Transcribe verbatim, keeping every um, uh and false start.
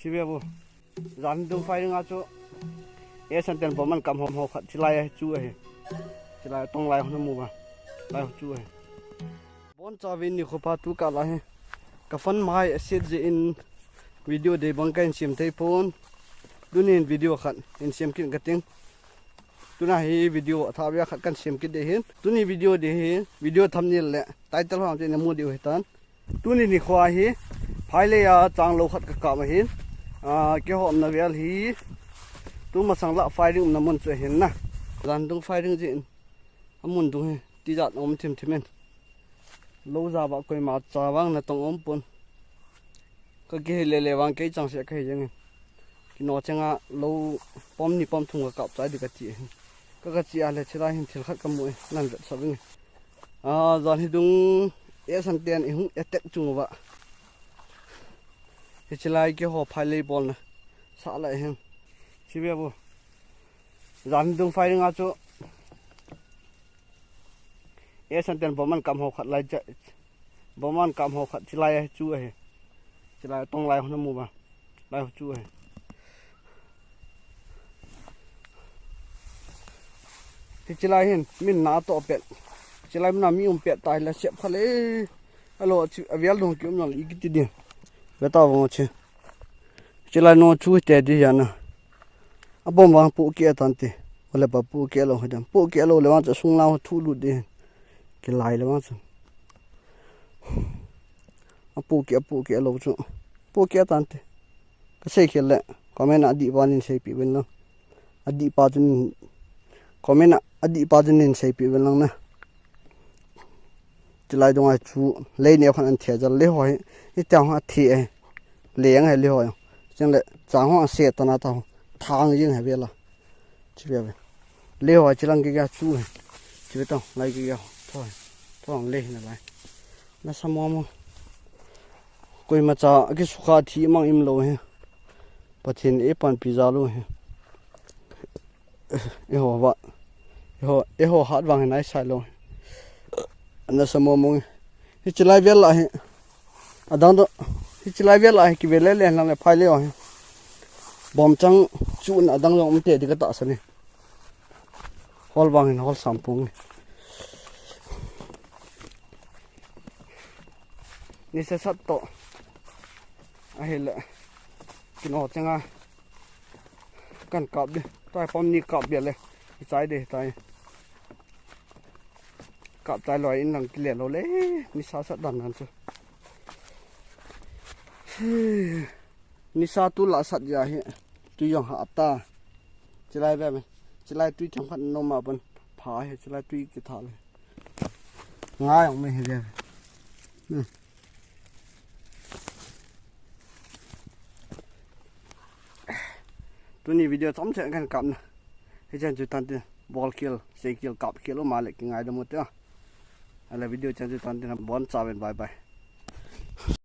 Hive bu. Jan dung firing a chu. E san ten bomb an kap hom ho khat chilai chu ahi. Chilai tong lai hon mu ba. Lai chu ahi. Bon chavin nikho pha tu kah lai hi. Ka phone mai a set jeh in video dei bang kahin sem thei pon. Tunin video khat hin sem kit kating. Tuna hi video athah beh khat kahin sem kit ding ahin. Tuni video ding hi, video thumbnail le title ho chu namu diu ahitan. Tuni nikho hi, phailei a changlou khat kakap ahin. Ah, keiho umna vel hi, tumasang lah firing umna mun chu ahin na. Jan dung firing jeh in, amun dung hi, tijat um thim thim in. Lou ja ba koima cha vang natong um pon. Ka kihei le le vang kei chang se kahi jeng in. Kino chenga lou pom ni pom thum kakap chai ding kati ahin. Ka kachi a le chilai hin thil khat kamu e, nan vetsah ving. Ah, jan hi dung, e san ten i hung attack chung uva. Hichilai keiho phailei bolna. Sa lai hin. Hive bu. Jan hi dung firing a chu. E san ten bomb an kap ho khat lai cha. Bomb an kap ho khat chilai chu ahi. Chilai tong lai hon mu ba. Lai chu ahi. Hichilai hin, min na to pet. Chilai min na mi um pet tai la sep kha le. Alo, chi, avial dong ki um nang i kiti din. Ve ta vong che. Chilai no chu te di ya na. A bomb vang pu ke tan te. Ole ba pu ke lo ha dam. Pu ke lo le vang cha sung la thu lu de. Kilai le vang cha. A pu ke, a pu ke lo chu. Pu ke tan te. Ka sei khel le. Comment a di ba nin sei pi ven lo. A di pa chun, comment a, a di pa chun hin sei pi ven lang na. Chilai dung a chu lei neo khan an thia jal le hoi. Ni tang ha thi e. Leng he le hoi. Chang le chang ho se ta na ta ho. Thang jing he ve la. Chi ve ve. Le hoi chilang ke ga chu he. Chi ve tong lai ke ga. Thoi. Thong le na lai. Nasa mo mo. Koima cha, a kisukha thi mang im lo hi. Pathen in eipanpi jal u hi. Eiho va. Eiho, eiho hat vang hi nai sai lo hi. Nasa mo mo hi. Hichilai vel la hi. Adang do. Hichilai vel la hi kive le le lang le phai le o hi. Bomb chang chu na adang jong um te di ka tahsan e. Hol vang hin hol sam pung. Ni se sat to. Ahile. Kino chenga. Kan kap de. Tai pom ni kap bia le. Chai de tai. Kap chai loi in lang kile lo le. Ni sa sat dan dan chu. Nisa tu la sat ja hi. Tui jong ha ta. Chilai ve me. Chilai tui chang khat no ma ban. Pha hi chilai tui ki tha le. Nga jong me hi ve. Hmm. Tuni video chom chen kan kap na. Hi chen chu tan tin. Bol khel, sei khel, kap khel u ma le ki ngai da mo te. Ala video chen chu tan tin. Bon chaven, bye bye.